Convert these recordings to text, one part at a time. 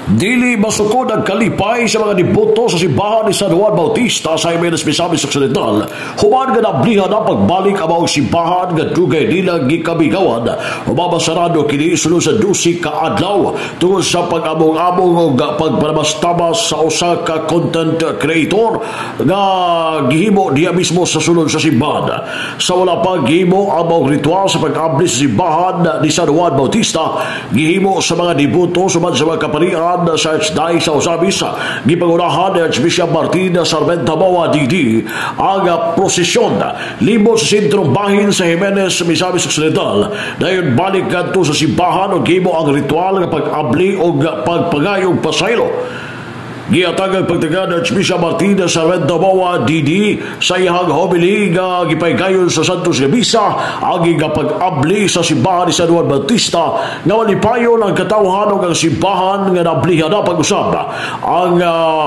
Dili masukod ang kalipay sa mga deboto sa simbahan ni San Juan Bautista sa Jimenez, Misamis Occidental, human nga nablihan ang pagbalik ang maong simbahan nga dugay nila gikabigawan. Human sarado kini sulod sa 12 ka adlaw tungod sa pag-among-among og pagpanamastabas sa usa ka content creator nga gihimo diya mismo sa sulod sa simbahan. Sa wala pa gihimo ang maong ritual sa pag-abli sa simbahan ni San Juan Bautista, gihimo sa mga deboto suman sa mga kaparian sa Archdiocese sa Ozamiz, gipangunahan ni Archbishop Martin Sarmenta Moa DD, ang prosesyon libot sa sentrong bahin sa Jimenez, Misamis Occidental. Dayon balik kadto sa simbahan ug gihimo ang ritual nga pag-abli og pagpangayong pasaylo. Gihatag ang pagtagad Archbishop Martin Sarmenta Moa DD sa iyang homily nga gipaygayon sa Santos nga Misa ang pag-abli sa simbahan ni San Juan Bautista nga malipayon ang katawhan ug ang simbahan nga nablihan na pag-usab. Ang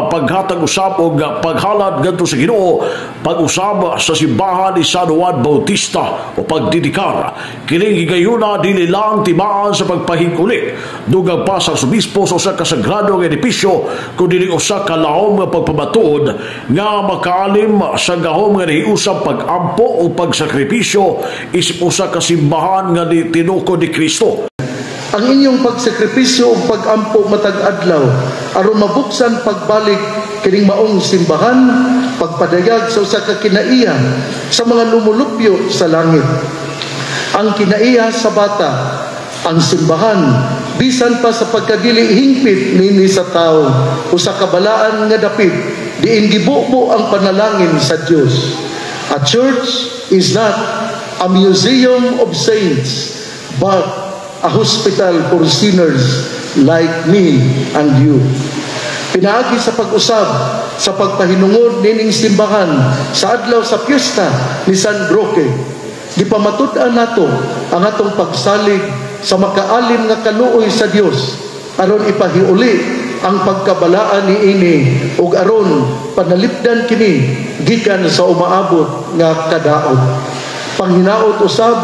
paghatag usab og paghalad ngadto sa Ginoo pag-usab sa simbahan ni San Juan Bautista o pagdedikar. Kining higayuna dili lang timaan sa pagpahiguli dugang pa sa Arsobispo sa usa ka sagrado nga edipisyo, kundi usa ka laom nga pagpamatuod nga makaalim sa gahom nga nahiusab pag-ampo o pagsakripisyo isip usa ka simbahan nga tinukod ni Kristo. Ang inyong pagsakripisyo ug pag-ampo matag adlaw aron mabuksan pagbalik kining maong simbahan, pagpadayag sa usa ka kinaiya sa mga lumulupyo sa langit. Ang kinaiya sa bata, ang simbahan, bisan pa sa pagkadili hingpit nini sa tao, usa ka balaan nga dapit diin gibubo ang panalangin sa Dios. A church is not a museum of saints, but a hospital for sinners like me and you. Pinaagi sa pag-usab sa pagpahinungod nining simbahan sa adlaw sa piyesta ni San Roque, gipamatud-an nato ang atong pagsalig sa makaalim nga kaluoy sa Dios aron ipahiuli ang pagkabalaan niini ug aron panalipdan kini gikan sa umaabot nga kadaot. Panghinaot usab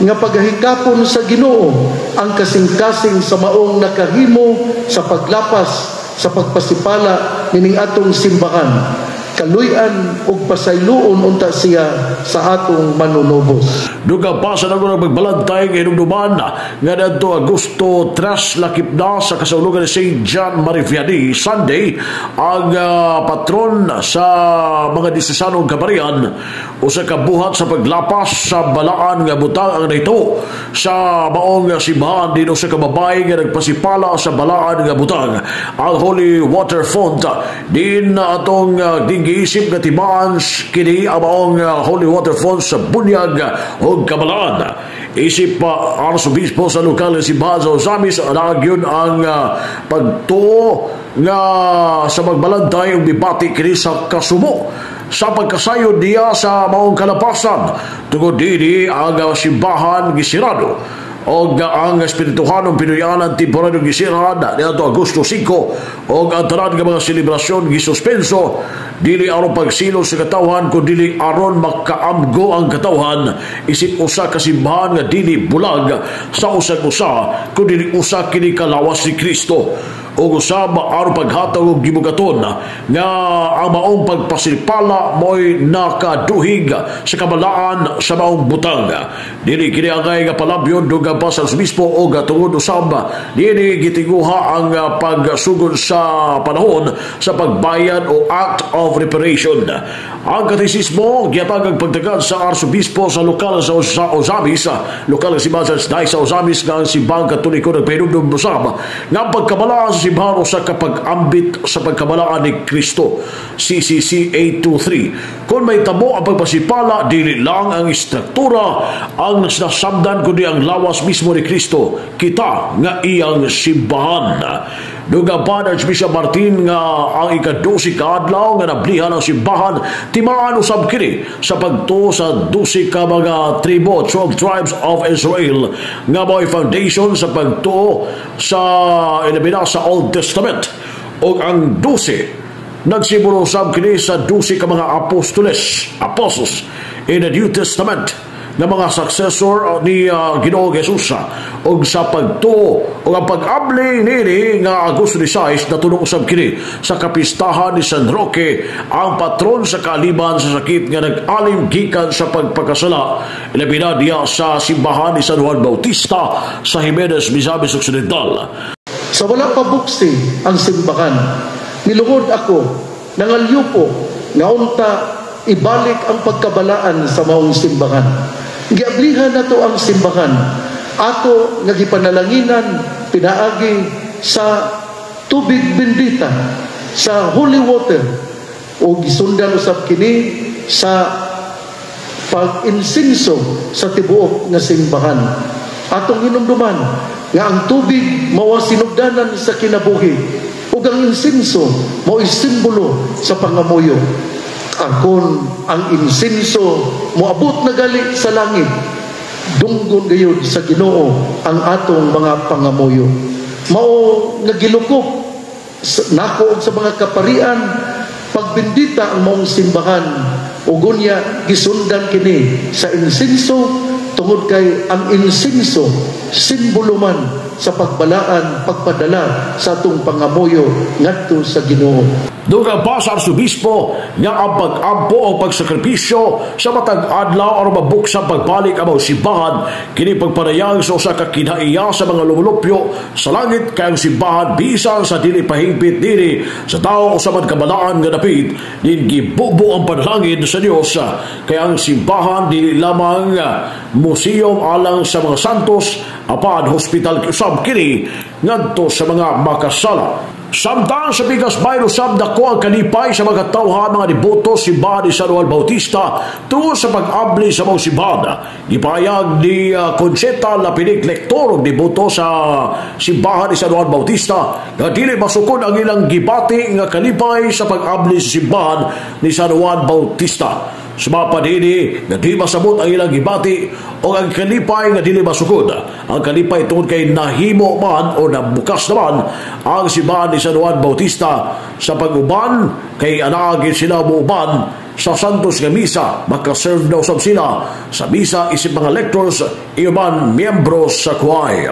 nga pagahikapon sa Ginoo ang kasing-kasing sa maong nakahimo sa paglapas sa pagpasipala nining atong simbahan. Kaluy-an ug pasayloon unta siya sa atong Manunubos. Dugang pa sa nagurang magbalantay nga hinumduman nga adto Agosto 3, lakip na sa kasaulogan ni St. John Marie Vianney Sunday, ang patron sa mga diosesanong kaparian, usa ka buhat sa paglapas sa balaan nga butang ang nahitabo sa maong simbahan din usa ka babae nga nagpasipala sa balaan nga butang, ang Holy Water Font, din atong giisip nga timaan kini ang maong Holy Water Font sa bunyag o kabalaan. Isip pa Arsobispo sa lokal nga simbahan sa Ozamiz, nagyun ang pagtuo nga sa magbalantay ug mibati kini sa kasubo sa pagkasayod niya sa maong kalapasan tungod dinhi ang simbahan gisirado og ang espirituhanong pinuy-anan temporaryo gisirhan niadto Agosto 5 og ang tanan nga mga selebrasyon gisuspenso, dili aron pagsilot sa katawhan kun dili aron makaamgo ang katawhan isip usa ka simbahan nga dili bulag sa usag usa kun dili usa kini kalawas ni Kristo ug usab aron paghatag og gibugaton nga ang maong pagpasipala mo'y nakaduhig sa kabalaan sa maong butang. Dili kini angay nga palabyon, dugang pa sa Arsobispo, og tungod usab dili gitiguha ang pagsugod sa panahon sa pagbayad o act of reparation. Ang katisismo gihatag ang pagtagad sa Arsobispo sa lokal sa Ozamiz, lokal nga simbahan sa sa Ozamiz, nga ang Simbahang Katoliko nagpahinumdum usab nga ang pagkabalaan sa simbahan sa kapag-ambit sa pagkabalaan ni Kristo, CCC 823. Kung may tabo ang pagpasipala, dili lang ang istruktura ang nasamdan kundi ang lawas mismo ni Kristo, kita nga iyang simbahan. Dugang pa Archbishop Martin nga ang ika-12 kaadlaw nga nablihan ang simbahan, timaan usab kini sa pagtuo sa 12 ka mga tribo, 12 tribes of Israel, nga mao'y foundation sa pagtuo sa ilabi na sa Old Testament. Og ang 12 nagsimbolo usab kini sa 12 ka mga apostoles, apostles in the New Testament. nga mga successor ni Ginoo Jesus ug sa pagtuo, ug ang pag-abli nini nga Agosto 16 natulong usab kini sa kapistahan ni San Roque, ang patron sa kaaliman sa sakit nga nag-alim gikan sa pagpakasala, ilabi na diya sa simbahan ni San Juan Bautista sa Jimenez, Misamis Occidental. Sa wala pa buksi ang simbahan, nilungod ako, nangalyupo, nga unta ibalik ang pagkabalaan sa maong simbahan. Giablihan nato ang simbahan, ato nga gipanalanginan pinaagi sa tubig bendita, sa holy water, o gisundan usab kini sa pag-insinso sa tibuok nga simbahan. Atong hinumduman nga ang tubig mao ang sinugdanan sa kinabuhi ug ang insinso mao simbolo sa pangamuyo. Akon ang insinso moabot na gali sa langit, dunggon gayud sa Ginoo ang atong mga pangamuyo. Mao nga gilukop nako og sa mga kaparian pagbendita ang maong simbahan ug unya gisundan kini sa insinso, tungod kay ang insinso simbolo man sa pagbalaan, pagpadala sa atong pangamuyo ngadto sa Ginoo. Dugang pa sa Arsobispo nga ang pag-ampo o pagsakripisyo sa matag adlaw aron mabuksan pagbalik ang mga simbahan kini pagpadayag sa usa ka kinaiya sa mga lumulupyo sa langit, kay ang simbahan bisan sa dili pahingpit diri sa tao usa man kabalaan nga dapit din gibubo ang panalangin sa Dios, kay ang simbahan dili lamang museum alang sa mga santos apan hospital usab kini ngadto sa mga makasala. Samtang sa Bigas Bayro usab, dako ang kalipay sa mga tawhan, mga deboto simbahan ni San Juan Bautista tungod sa pag-abli sa mga simbahan. Gipahayag ni Concheta Lapinig, lektor og deboto sa simbahan ni San Juan Bautista, nga dili masukod ang ilang gibati nga kalipay sa pag-abli sa simbahan ni San Juan Bautista. Sumapa dini nga di masabot ang ilang gibati o ang kalipay nga dili masukod. Ang kalipay tungod kay nahimo man o nabukas naman ang simbahan ni San Juan Bautista sa pag-uban, kay anaagin sila muuban sa Santos nga Misa, makaserve na usab sila sa misa isip mga lectors, iyo man miyembro sa choir.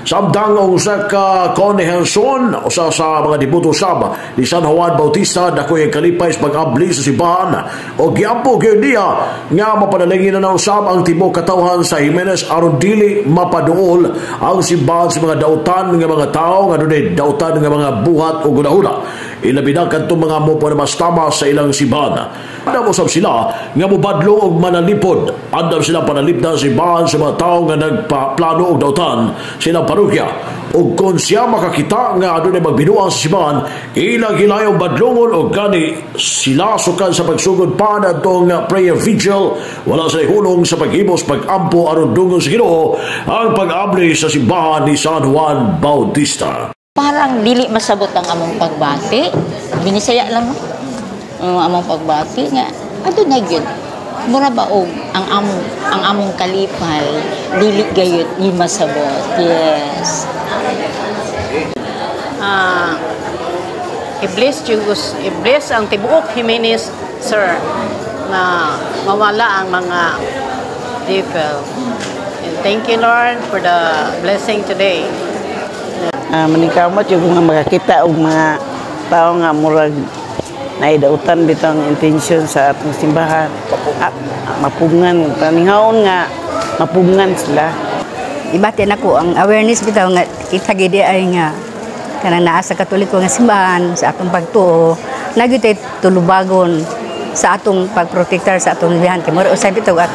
Samtang ang usa ka Connie Hanson, usa sa mga deboto sab ni San Juan Bautista, dako ang kalipay sa pag-abli sa simbahan o giampo gyud niya nga mapanalangin na usab ang tibuok katawhan sa Jimenez aron dili mapaduol ang simbahan sa mga dautan nga mga tawo nga dunay dautan nga mga buhat o gunahuna, ilabi na kadtong mga mopanamastama sa ilang simbahan. Andam usab sila nga mobadlong og manalipod. Andam sila panalipdan simbahan sa mga tawo nga nagpaplano og dautan sa ilang parokya. Ug kung siya makakita nga adunay magbinuang sa simbahan, ilang hilayong badlongon, og gani sila sukan sa pagsugod pa natong prayer vigil, wala sila hulong sa paghimos pag-ampo aron dungon sa Ginoo ang pag-abli sa simbahan ni San Juan Bautista. Parang dili masabot ang among pagbati. Binisaya lang, no? Ang among pagbati nga aduna gyud. Mura ba og ang among kalipay dili gayud ni masabot. Yes. I-bless Diyos, i-bless ang tibuok Jimenez, sir, na mawala ang mga devil. And thank you, Lord, for the blessing today. Maningkamot yung mga makakita og mga tao nga murag naidautan bitaw ang intensyon sa atong simbahan. Mapugngan, paninghaon nga mapugngan sila. Ibati nako ang awareness bitaw nga kita gid ay nga kanang naa sa Katoliko nga simbahan sa atong pagtuo na gyud tulubagon sa atong pagprotektar sa atong simbahan, kay mura usay bitaw at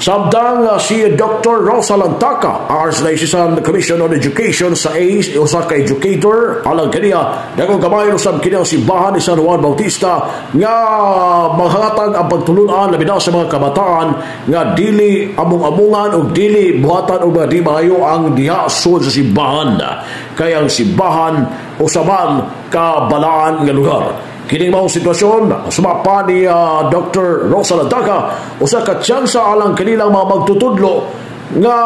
Samtang si Dr. Rosa Lantaka, Archdiocesan Commission on Education sa ACE, usa ka educator, alang kaniya, dagong gamay usab kini ang simbahan ni San Juan Bautista nga manghatag ang pagtulunan labi na sa mga kabataan nga dili among-amungan o dili buhatan og mga di maayo ang diha sud sa simbahan. Kay ang simbahan usa man ka balaan nga lugar. Kining maong sitwasyon, sumapa ni Dr. Rosa Lantaka, usa ka tsansa alang kanilang mga magtutudlo Nga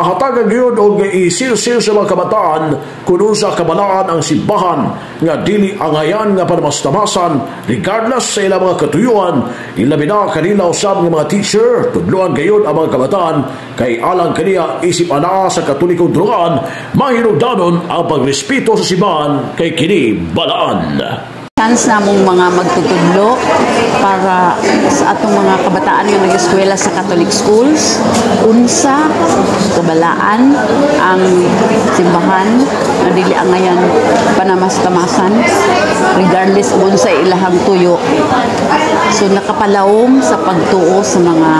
hatagan gyud og isilsil sa mga kabataan kung unsa kabalaan ang simbahan nga dili angayan nga panamastamasan regardless sa ilang mga katuyuan. Ilabi na kanila usab nga mga teacher, tudloan gayud ang mga kabataan kay alang kaniya isip anaa sa Katolikong tulungan, mahinugdanon ang pagrespeto sa simbahan kay kini balaan. Chance na mong mga magtutudlo para sa atong mga kabataan nga nag-eskwela sa Catholic schools, unsa kabalaan ang simbahan nga dili angayan panamastamasan regardless og unsa ilahang tuyo. So nakapalawom sa pagtuo sa mga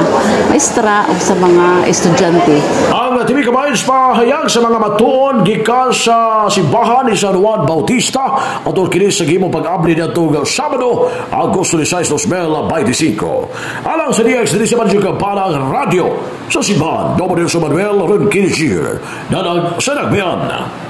maestra o sa mga estudyante. Ang TV Kabayan pahayag sa mga matuon gikan sa simbahan ni San Juan Bautista atol kini sa gimong pag-abli niadtong Sabado, Agosto 16, 2025. Alang sa DX diri sa Manjo Kampana, Radio sa simbahan, Dominic Manuel Ronquillo Jr. Nanag sa Nagbian.